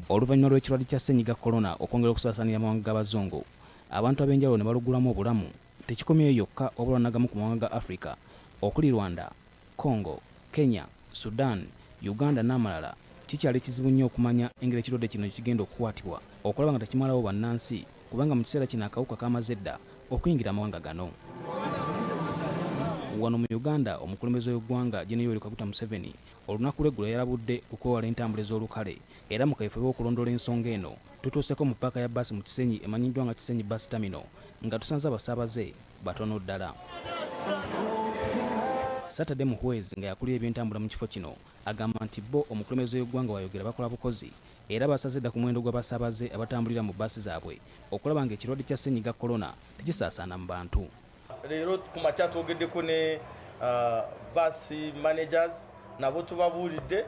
Oluvannyuma lw'ekirwadde kya Ssennyiga Corona okwongera okusaasaanira amawanga g'Abazungu, abantu ab'enjawulo ne balugulamu obulamu, tekikomyeyo yokka wabula n'agamu ku mawanga ga Afrika okuli Rwanda, Congo, Kenya, Sudan, Uganda n'amalala, kikyali kizibu nnyo okumanya engeri ekirwadde kino gye kigenda okukwatibwa okulaba nga tekimalawo bannansi kubanga mu kiseera kino akawuka kaamaze dda okuyingira amawanga gano. Wano mu Uganda, omukulembeze w'eggwanga Gen Yoweri Kaguta Museveni olunaku lw'eggulo yalabudde ku kwewala entambula ez'olukale era mu kaweefube w'okulondoola ensonga eno tutuuseko mu ppaaka ya bbaasi mu Kisenyi emanyiddwa nga Kisenyi Bus Terminal nga tusanze abasaabaze batono ddala. Saturday Muhwezi nga yakulira ebyentambula mu kifo kino agamba nti bo omukulembeze w'eggwanga wayogera bakola bukozi era basaze dda ku muwendo gw'abasaabaze abatambulira mu bbaasi zaabwe okulaba ng'ekirwadde kya Ssennyiga Corona tekisaasaana mu bantu. Leero ku makya twogeddeko ne bus managers nabo tubabuulidde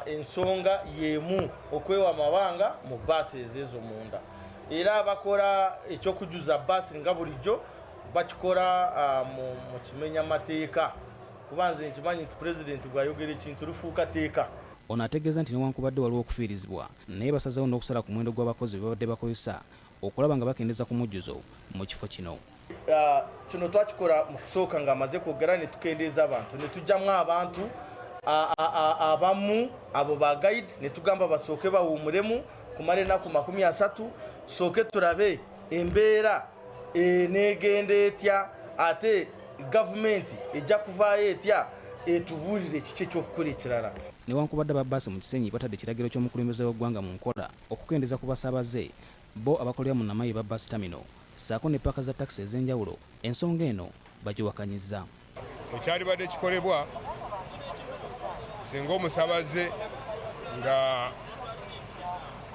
ensonga y'emu okwewa amabanga mu bbaasi ezeezo munda era abakola ekyokujuza bbaasi nga bulijjo bakikola mu kimenya mateeka kuba nze nkimanyi nti pulezidenti bw'ayogera ekintu lifuuka tteeka. Ono ategeeza nti newankubadde waliwo okufiirizibwa naye basazeewo n'okusala ku muwendo gw'abakozi be babadde bakozesa okulaba nga bakendeeza ku mujjuzo mu kifo kino. Kino twakikola mu kusooka ng'amaze kwogera ne tukendeeza abantu ne tuggyamu abantu abamu abo ba guide ne tugamba basooke bawummulemu kumala ennaku 30 tusooke tulabe embeera eneegenda etya ate gavumenti ejja kuvaayo etya etubuulire kiki ekyokukola ekirala. Newankubadde aba bbaasi mu Kisenyi batadde ekiragiro ky'omukulembeze w'eggwanga mu nkola okukendeeza ku basaabaze, bo abakolera mu Namayiba Bus Terminal ssaako ne ppaaka za takisi ez'enjawulo ensonga eno bagiwakanyizza. Ekyalibadde kikolebwa singa omusabaze nga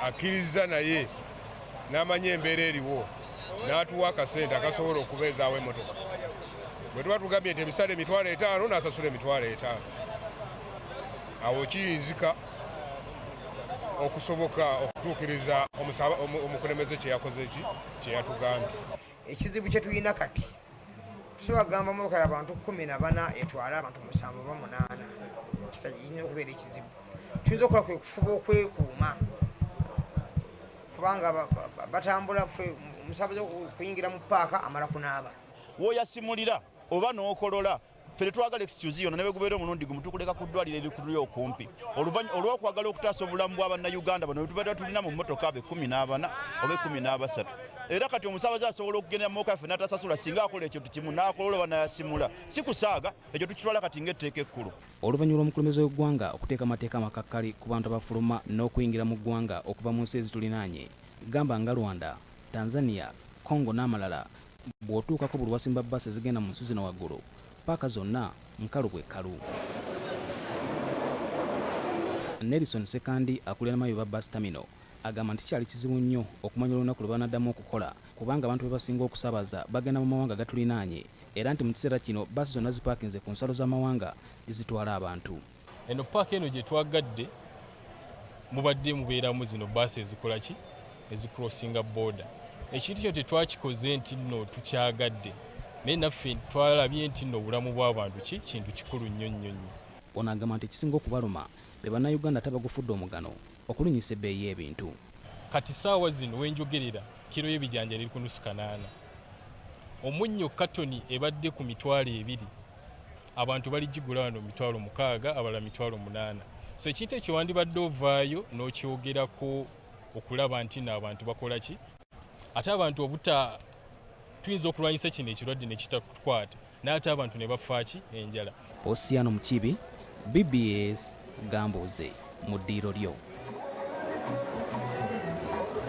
akkiriza naye n'amanya embeera eriwo n'atuwa akasente akasobola okubeezaawo emmotoka. Bwe tuba tugambye nti ebisale 50,000 n'asasula 50,000, awo kiyinzika okusoboka okutuukiriza omukulembeze kye yakoze ki kye yatugambye. Ekizibu kye tulina kati tusobola kugamba mmotoka y'abantu 14 etwale abantu 7 oba 8, kiyinza okubeera ekizibu. Tuyinza okukola kwe kufuba okwekuuma kubanga batambula ffe omusaabaze okuyingira mu ppaaka amala kunaaba. W'oyasimulira oba n'okolola ffe tetwagala excuse yonna ne bwe gubeera omulundi gumu tukuleka ku ddwaliro erikuli okumpi olw'okwagala okutaasa obulamu bwa bannayuganda bano tubadde tulina mu mmotoka abo 14 oba 13 era kati omusaabaze asobola okugenda mu mmotoka yaffe n'atasasula singa akola ekintu kimu n'akolola oba n'ayasimula si kusaaga ekyo tukitwala kati ng'etteeka ekkulu. Oluvannyuma lw'omukulembeze w'eggwanga okuteeka amateeka amakakkali ku bantu abafuluma n'okuyingira mu ggwanga okuva mu nsi ezitulinaanye gamba nga Rwanda, Tanzania, Congo n'amalala, bw'otuukako buli wasimba bbaasi ezigenda mu nsi zino waggulu, ppaaka zonna nkalu bwekkalu. Nelson Ssekandi akulira Namayiba Bus Terminal agamba nti kikyali kizibu nnyo okumanya olunaku lwe banaddamu okukola kubanga abantu be basinga okusaabaza bagenda mu mawanga agatulinaanye era nti mu kiseera kino bbaasi zonna zipaakinze ku nsalo z'amawanga gye zitwala abantu. Eno ppaaka eno gye twagadde mubadde mubeeramu zino bbaasi ezikola ki ezicrossinga border. Ekintu kino tetwakikoze nti nno tukyagadde naye naffe twalabye nti nno obulamu bw'abantu ki kintu kikulu nnyo nnyo nnyo. Ono agamba nti ekisinga okubaluma be Bannayuganda ate abagufudde omugano okulinnyisa ebbeeyi y'ebintu. Kati ssaawa zino we njogerera kiro y'ebijanjaalo eri ku nusu kanaana. Omunnyo katoni ebadde ku 20,000 abantu baligigula wano 60,000 abalala 80,000. So ekintu ekyo wandibadde ovaayo n'okyogerako okulaba nti nno abantu bakola ki ate abantu obuta tuyinza okulwanyisa kino ekirwadde ne kitatukwata naye ate abantu ne bafa ki enjala. Osiano Mukiibi, BBS, Gambuuze mu ddiiro lyo.